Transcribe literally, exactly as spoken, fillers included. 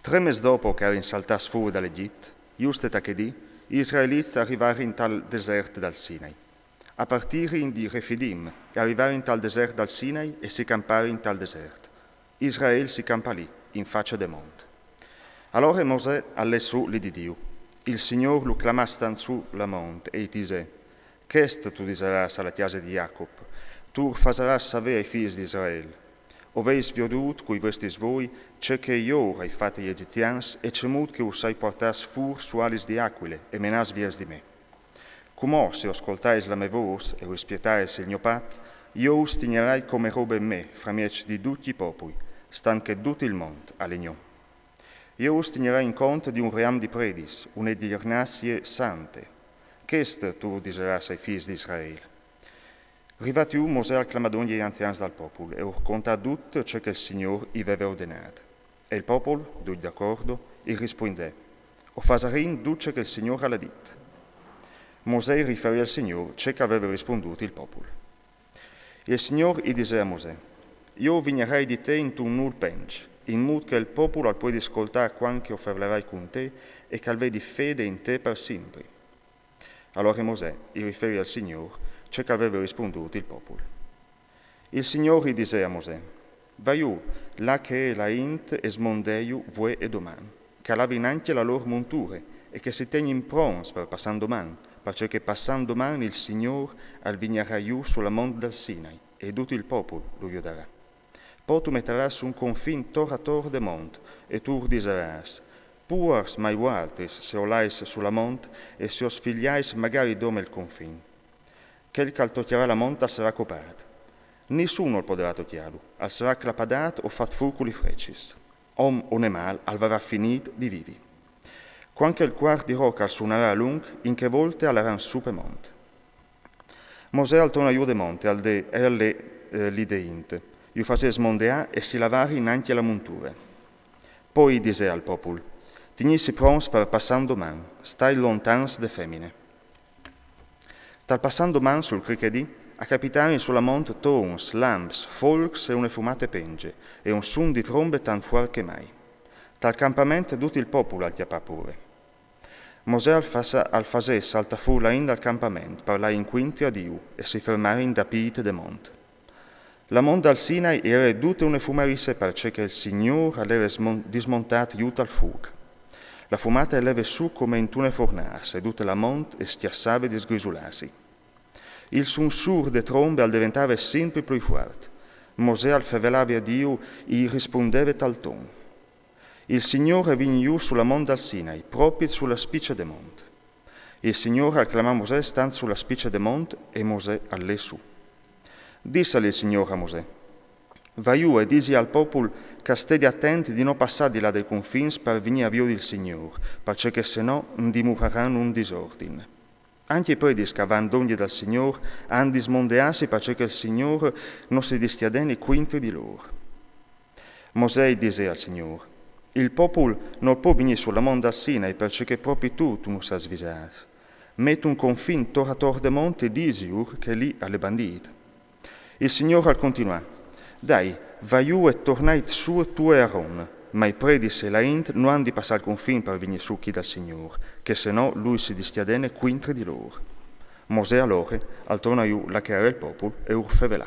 Tre mês dopo che a erin saltâts fûr dal Egjit, just ta chê dì, i israelits a rivarin tal desert dal Sinai. A partirin di Refidim e a rivarin tal desert dal Sinai e si camparin tal desert. Israel si campa li, in facia de mont. Alore Mosè al lè sù li di Diu. Il Signôr lu clamà stant sù la mont e i disè: Chest tu disarâs a la cjase di Jacop, tu ur fasarâs savê ai fîs di Israel: O vês viodût cui vuestris voi ce che jo ur ai fat ai Egjitzians e cemût che us ai puartâts fûr su alis di acuile e menâts viers di me. Cumò, se o scoltais la mê vôs e o rispiettais il gno pat, jo us tignarai come robe mê framieç di ducj i popui, stant che dut il mont al è gno. Jo us tignarai in cont di un ream di predis, une di gnazie sante. Chest tu ur disarâs ai fîs di Israel. Rivât jù, Mosè al clamà dongje i anzians dal popul e ur contà dut ce che il Signôr i veve ordenât. E il popul, ducj d'acordo, i rispuindè: O fasarìn dut ce che il Signôr al à dit. Mosè i riferì al Signôr ce che al veve rispundût il popul. Il Signôr i disè a Mosè: Jo vignarai di te intun nûl penç, in mût che il popul al puedi scoltâ cuant che o fevelarai cun te e che al vedi fede in te par simpri. Alore Mosè i riferì al Signôr ce che al veve rispundût il popul. Il Signôr i disè a Mosè: Va jù, là che e je la int, e smondêju vuê e doman, che a lavin ancje la lôr monture e che si tegnin pronts par passà 'ndoman, parcè che passà 'ndoman il Signôr al vignarà jù su la mont dal Sinai, e dut il popul lu viodarà. Po tu metarâs un confin tor ator de mont, e tu ur disarâs: Puars mai vualtris se o lais su la mont e se o sfigliais magari dome il confin. Chel che al tocjarà la mont al sarà copât. Nissun nol podarà tocjâlu, al sarà clapadât o fat fûr cu li frecis. Om o nemâl al varà finît di vivi. Cuant che il cuart di roca al sunarà a lunc, in chê volte a laran sù pe mont. Mosè al tornà jù de mont e al lè, e al lè, eh, li de int. Ju fasè smondeâ e si lavarin ancje la monture. Po i disè al popul: Tignîsi pronts par passà 'ndoman, stait lontans de femine. Tal passà 'ndoman sul crichedì a capitarin su la mont tons, lamps, folcs e une fumate pence, e un sun di trombe tant fuart che mai. Tal campament dut il popul al cjapà pôre. Mosè al fasà, al fasè saltâ fûr la int dal campament par lâ incuintri a Diu e si fermarin dapît de mont. La mont dal Sinai e jere dute une fumarisse parcè che il Signôr al jere smon-, dismontât jù tal fûc. La fumate e leve sù come intune fornâs e dute la mont e scjassave di sgrisulâsi. Il sunsûr de trombe al deventave simpri plui fuart. Mosè al fevelave a Diu, i rispundeve tal ton. Il Signôr e vin jù su la mont dal Sinai, propit su la spice de mont. Il Signôr al clamà Mosè stant su la spice de mont e Mosè al lè sù. Dissal il Signôr a Mosè: Va jù e disi al popul che al stedi atent di no passâ di là dai confins par vignî a viodi il Signôr, parcè che se no 'nd dimuraran un disordin. Ancje i predis che a van dongje dal Signôr a àn di smondeâsi parcè che il Signôr no si discjadene cuintri di lôr. Mosè i disè al Signôr: Il popul nol pò vignî su la mont dal Sinai parcè che propit tu, tu nus âs visâts. Met un confin tor ator de mont e disiur che li al è bandît. Il Signôr al continuà: Dai, va jù e tornait sù tu e Aron, ma i predis e la int no àn di passâ il confin par vignî sù chi dal Signôr, che se no lui si discjadene cuintri di lôr. Mosè alore al tornà jù là che al jere il popul e ur fevelà.